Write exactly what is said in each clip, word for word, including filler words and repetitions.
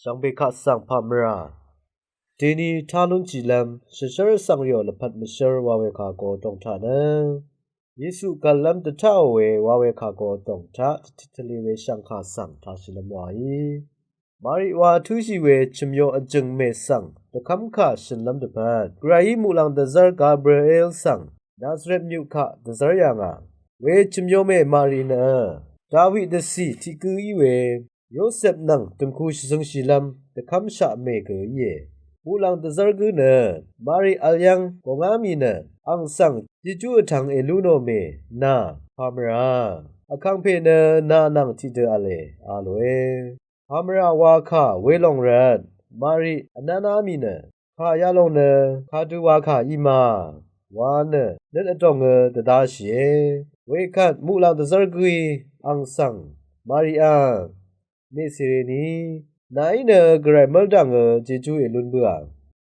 Shvngbe kaq svng pà mvrà. Deni tá lúnshìlv́m shvshv́r svng rìò lvpat mvshv́r wa we kà go dòng taq nø, Yesu gv̀llv́m dvtáò we wa we kà go dòng taq dvtit tvli we shv̀ngkà svng tāshìlv́m wàí. Mari wa túshì we chø̀myo vjø̀ng mè svng dvkv́mkà shø̀nlv́m dvpvt, Gvrayí muqlàng dvzv́r Gabriel svng Nazaret myuq kaq dvzv́r yà ngà. We chø̀myo mè Mari nø Dawi dvcì tiq gǿ í we Yosep nvng dø̀ngku shvzøngshìlv́m dvkv́mshaq mè gø íe. Muqlàng dvzv́r gǿ nø Mari vl yv́ng gòngá mì nø ang svng Jejú vtvng èlú nò mè nà pà mvrà. Vkàngpè nø nà nvng tiqdø v̄le a lòe. Pà mvrà wa kà welòng rvt Mari vnáná mì nø, kà yalòng nø kadø wa kà í ma wa nø nøt vdòngø dvdashìe. Wekvt muqlàng dvzv́r gǿí ang svng, Mariá, mèsèreni, nàí nø Gvray mv́rdv̀ngø Jejú èlún bǿà.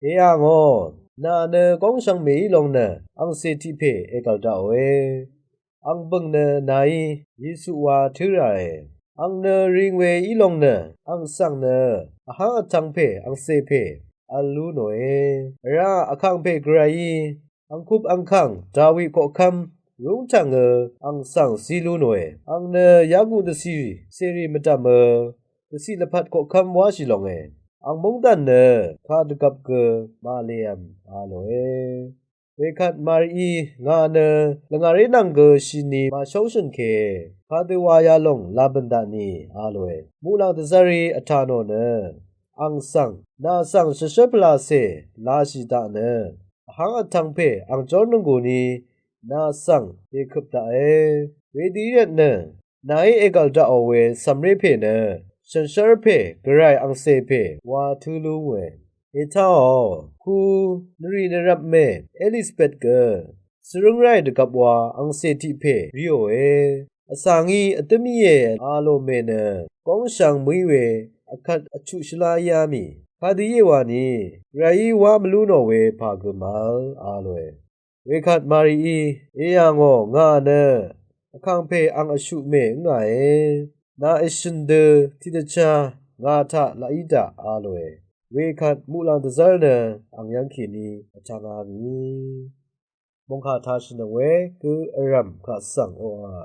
Èà ngò, nà nø góngshvng mèí lòng nø angcè tiq pè ègv̀l daqòe. Ang bø̀ng nø nàí Yesu wa tǿ ràe. Ang nø ring we í lòng nø ang svng nø vháng vtvng pè angcè pè vl lú nòe. Vrá Vkàngpè Gvrayí angkup angkàng Dawi koqkv́m rúngtv̀ngø ang svng zí lú nòe. Ang nø yaku dvcì cèrì mvdv̀mø dvcì lvpat koqkv́m wáshì longe. Ang móngdàn nø kadvgvp gø màlèvm a lòe. Wekvt Marií ngà nø lvngàré nvng gø shini màshóngshø̀n ke, kadø wa yalòng làbø̀n daqni a lòe. Muqlàng dvzv́rí vtà nò nø ang svng, nà svng shvshv́r pvlacè lashì daq nø vháng vtvng pè ang jór nònggùni nà svng dèkøp daqe. Wedø í rvt nø nàí ègv̀l daqò we cv̀mré pè nø shànshér pè Gvray angcè pè wa tǿ lú ngòe. Ètáò, ku nvrì nvrvp mè Elisabet gø svrǿng ráì dvgvp wa angcè tiq pè ríòe. Vsvng í vdǿm íe a lò mè nø góngshvng mø̀í we vkvt vchuq shvlá íá mì. Kadø íe wani Gvrayí wá mvlú nò we pà gø mvl a lòe. Wekvt Marií, èyà ngò ngà nø Vkàngpè ang vshuq mè ǿngàe. Nà èshø̀n dø tiqdvchá ngà taq laq í daq a lòe. Wekvt muqlàng dvzv́r nø ang yv́ng kèní vtvng a mì. Mòngkà tashìnøng we gø vrv̀m kaq svng oqà.